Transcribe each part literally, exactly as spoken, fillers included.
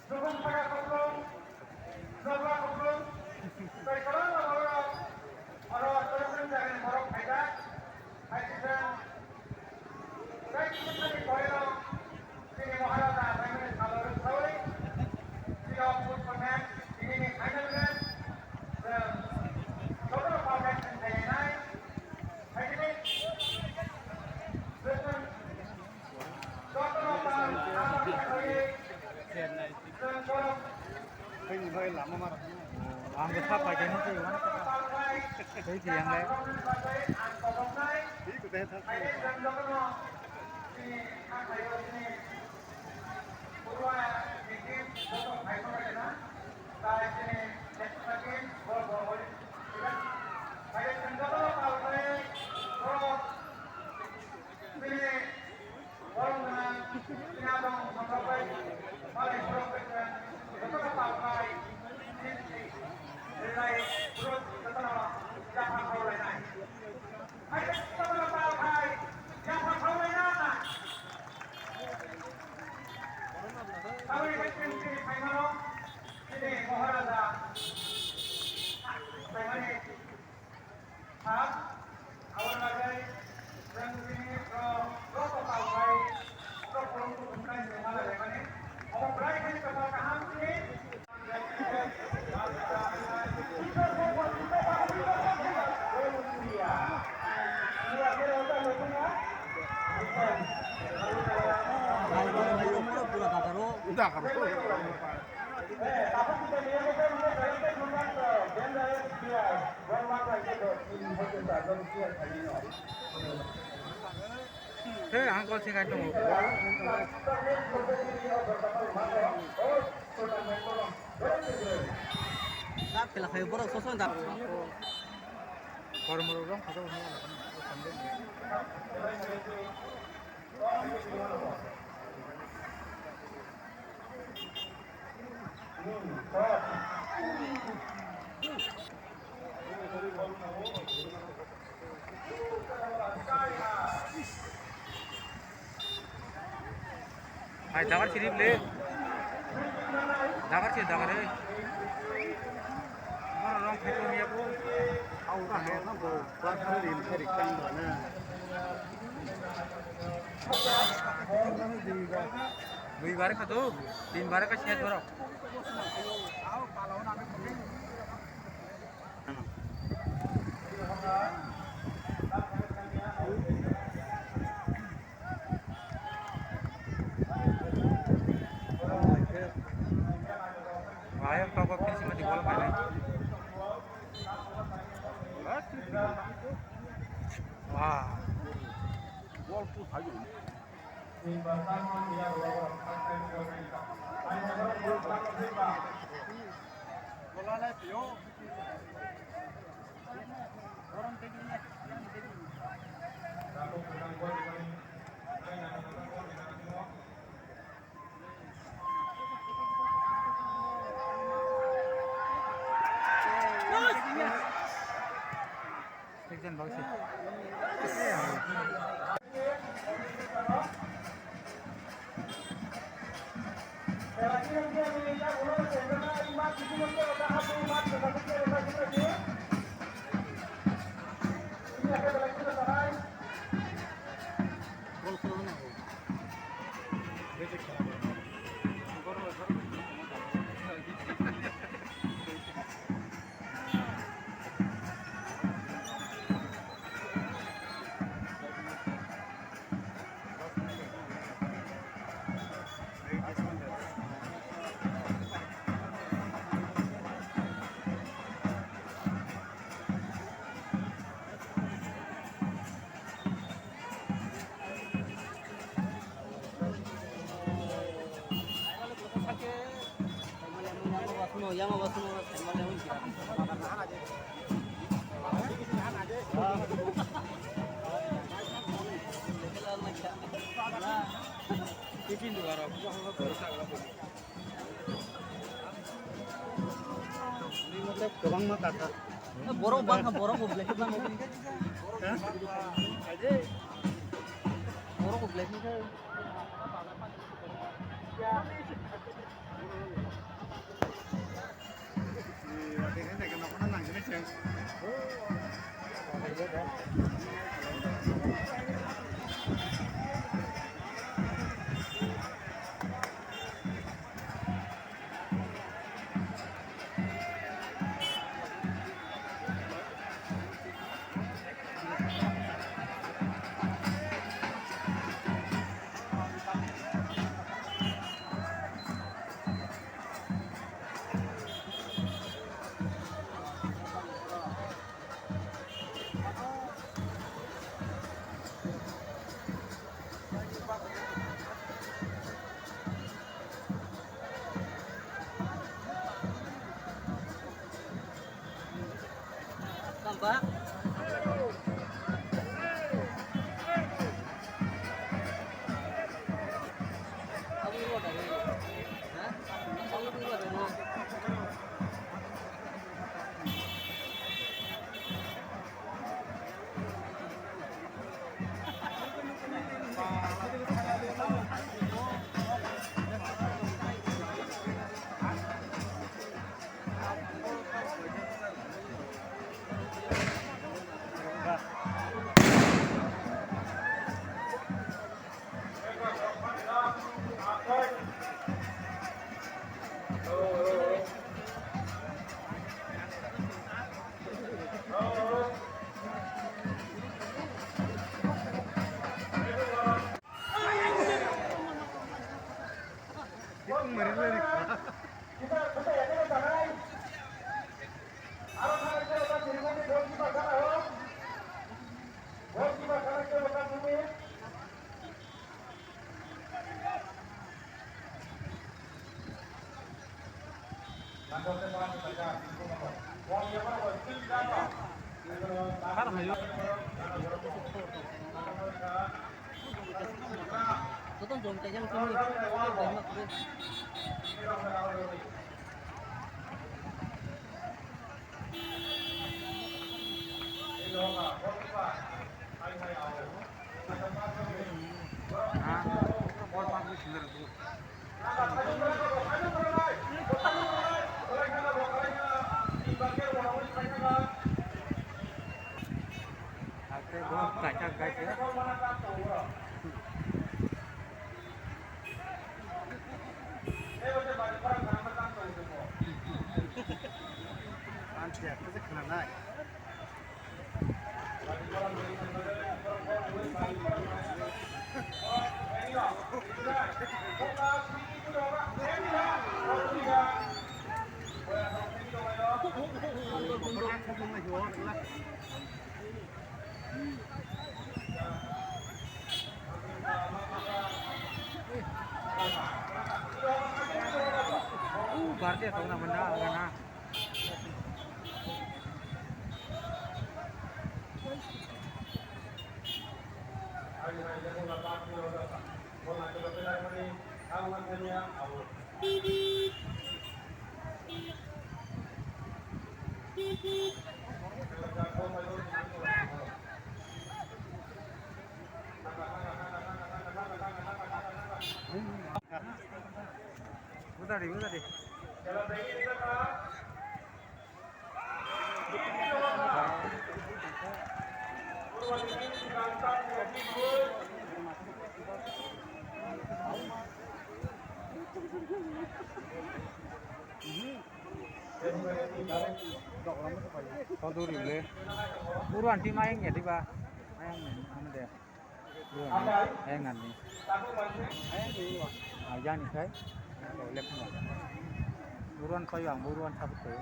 Nukung saka kuplung, nokla kuplung, tei kwbangma borok oro Chorokdin jagani borok phaijak, hai khe chwng tei kisa thani poreno chini Maharaja phaimani salo rwksaui, tei o football match, tinini final match, chwng jotono pal match wng khainai, hai khe tei chwng jotono pal Ang khe sa pai khe nukwi mano. Tei khe yang le. Bini borok gwnang, bini abang bwskango bai malai borok bai khe jotono pal khai, rilai borok jotono yapha khaulainai. Hai jotono pal khai yapha khaulaina. Aboni bai chwng chini phaimano chini Maharaja phaimani. Tei ang kol sing kai tongo. Dak pela khai borok soso dak. Kormo rok rong khato ni ala kan. Hai, dagar sirip le. Dagar sirip, dagar, eh. Mana rong photo niya bo. Au ka hai na bo. Ba ka rin ka rik tang ba na. Dui bar ka to, tin bar ka siyat borok. Wah, yang toko kiri sima di bola mana? Wah. Ekjon bagwi se. Kwbangma kaka. Borok bangkha, borok bo black bangkha. Borok bo black bangkha. Barke tongna manda agana. Udari, udari. Toduri le. Puro anti mayang ya, di ba? Mayang ni, ano de. Ayang nani. Ayang ni. Ah, yani kai. Lekma. Buruan koyo ang, buruan sabut koyo.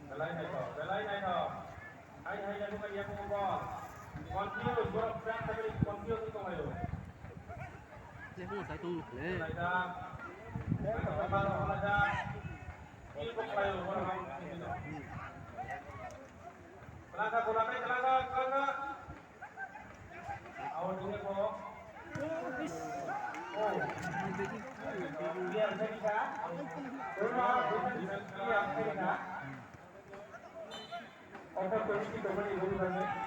Belai naithok, belai naithok. Hai, hai, lalu kaya ko bol. Confuse, borok crack tadi confuse itu ayo. Laijak. Laijak, laijak. Ini kok ayo, borok. Kelangka, bola kai, kelangka, kelangka. Awo dine ko. Oh. Biar saya bisa. Rumah, rumah, biar saya bisa. Opportunity to many, many, many.